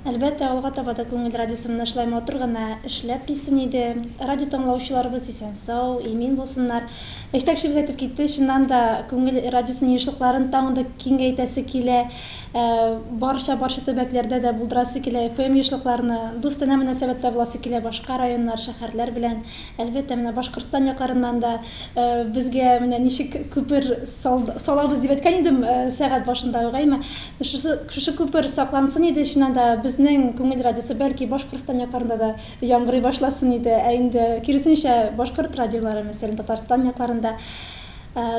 Әлбәттә, алга таба да Күңел радиосы менә шулай матур гына эшләп килсен иде. Радио тыңлаучыларыбыз исән-сау, имин булсыннар. Җитәкчебез әйтеп китте, чыннан да Күңел радиосының ешлыкларын тагын да киңәйтәсе килә. Барча-барча төбәкләрдә дә булдырасы килә FM ешлыкларны. Дустанә мөнәсәбәттә буласы килә башка районнар, шәһәрләр белән. Әлбәттә, менә Башкортстан якларыннан да Безгә менә ничек күпер салабыз дип әйткән идем сәгать башында ук, әйме? Шушы, шушы күпер саклансын иде, чыннан да безнең Күңел радиосы бәлки Башкортстан якларында да яңгырый башласын иде, ә инде киресенчә башкорт радиолары, мәсәлән, Татарстан якларында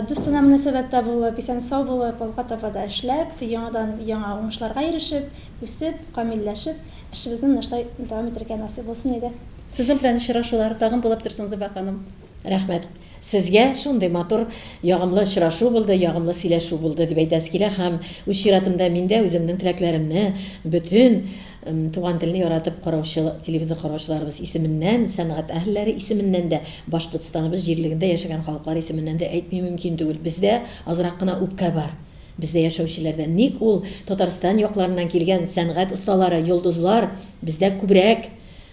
дустанә мөнәсәбәттә булып, исән-сау булып, алга таба да эшләп, яңадан яңа уңышларга ирешеп, үсеп, камилләшеп, эшебезне менә шулай дәвам итәргә насыйп булсын иде. Сезнең белән очрашулар тагын булып торсын, Зөбә ханым. Рәхмәт. Сезгә шундый матур, ягымлы очрашу булды, ягымлы сөйләшү булды дип әйтәсе килә һәм үз чиратымда мин дә үземнең теләкләремне бөтен Туган телне яратып караучы телевизор караучыларыбыз исеменнән, сәнгать әһелләре исеменнән дә, Башкортстаныбыз җирлегендә яшәгән халыклар исеменнән дә әйтми мөмкин түгел. Бездә азрак кына үпкә бар. Бездә яшәүчеләрдә. Ник ул Татарстан якларыннан килгән сәнгать осталары, йолдызлар бездә күбрәк?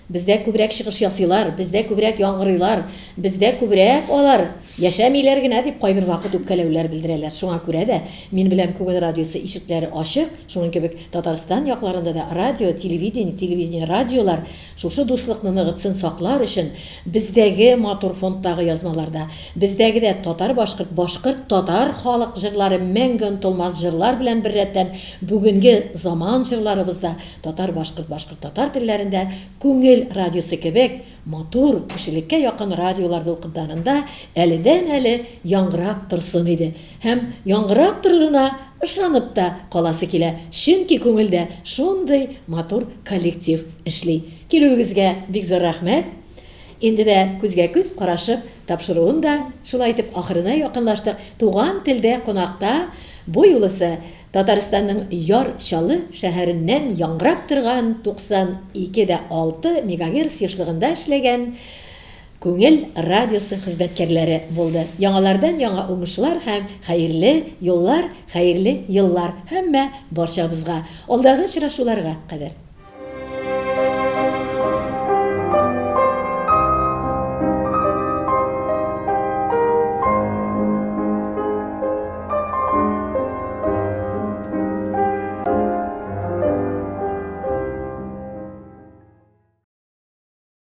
Бездә күбрәк чыгыш ясыйлар, бездә күбрәк яңгырыйлар, бездә күбрәк алар яшәмиләр генә дип кайбер вакыт үпкәләүләр белдерәләр. Шуңа күрә дә мин беләм Күңел радиосы ишекләре ачык, шуның кебек Татарстан якларында да радио, телевидение, телевидение, радиолар шушы дуслыкны ныгытсын, саклар өчен бездәге матур фондтагы язмаларда, бездәге дә татар-башкорт, башкорт-татар халык җырлары мәңге онытылмас җырлар белән беррәттән бүгенге заман җырларыбыз да татар-башкорт, башкорт-татар телләрендә Күңел. Күңел радиосы кебек матур, кешелеккә якын радиолар дулкыннарында әледән-әле яңгырап торсын иде. Һәм яңгырап торырына ышанып та каласы килә, чөнки Күңелдә шундый матур коллектив эшли. Килүегезгә бик зур рәхмәт. Инде дә күзгә-күз карашып тапшыруын да шулай итеп ахырына якынлаштык. Туган телдә кунакта бу юлысы Татарстанның Яр Чаллы шәһәреннән яңгырап торган 92 дә 6 мегагерц ешлыгында эшләгән Күңел радиосы хезмәткәрләре булды. Яңалардан-яңа уңышлар һәм хәерле юллар, хәерле еллар һәммә барчабызга. Алдагы очрашуларга кадәр.